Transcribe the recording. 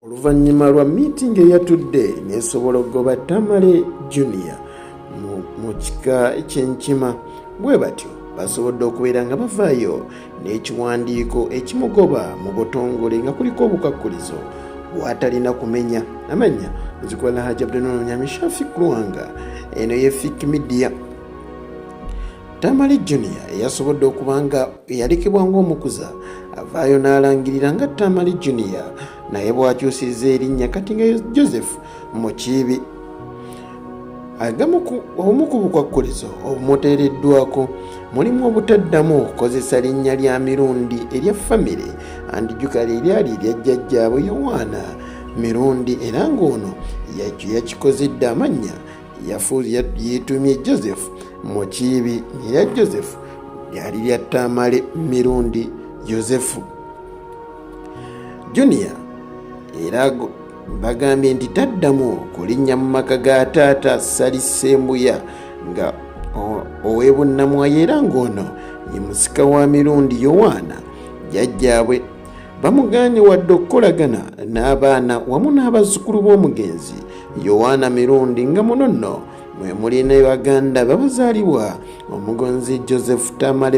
Oluvannyuma lwa miitingi eyatudde n'esobola okugoba Tamale Junior mu kika ky'Enkima, bwe batyo basobodde okubeera nga bavaayo n'ekiwandiiko ekimugoba mu butongole nga kuliko obukakkulizo bw'atalina kumenya. Amannya nzikola Hajji Abdunuru Nyami Shafi Lwanga, eno ye Fik Media. Tamale Junior eyasobodde okuba nga eyalekebwa ng'omukuza avaayo n'alangirira nga Tamale Junior naye bw'akyusizza erinnya kati nga Joseph Mukiibi. Obumu ku bukwakkulizo obumuteereddwako mulimu obutaddamu kukozesa linnya lya Mirundi erya famire andijuka lye lyali erya jjajjaabwe Yowaana Mirundi, era ng'ono yakikoze dda amannya yeetuumye Joseph Mukiibi, era Joseph lyali lya Tamale Mirundi Joseph Junior. Era bagambye nti taddamu kulinnya mu maka ga taata Ssali Ssembuya nga ow'ebunnamwayo, era ng'ono ye musika wa Mirundi Yowaana jjajjaabwe. Bamuganye wadde okukolagana n'abaana wamu n'abazzukulu b'omugenzi Yowaana Mirundi, nga muno nno mwe muli ne baganda babazaalibwa omugonzi Joseph Tamale.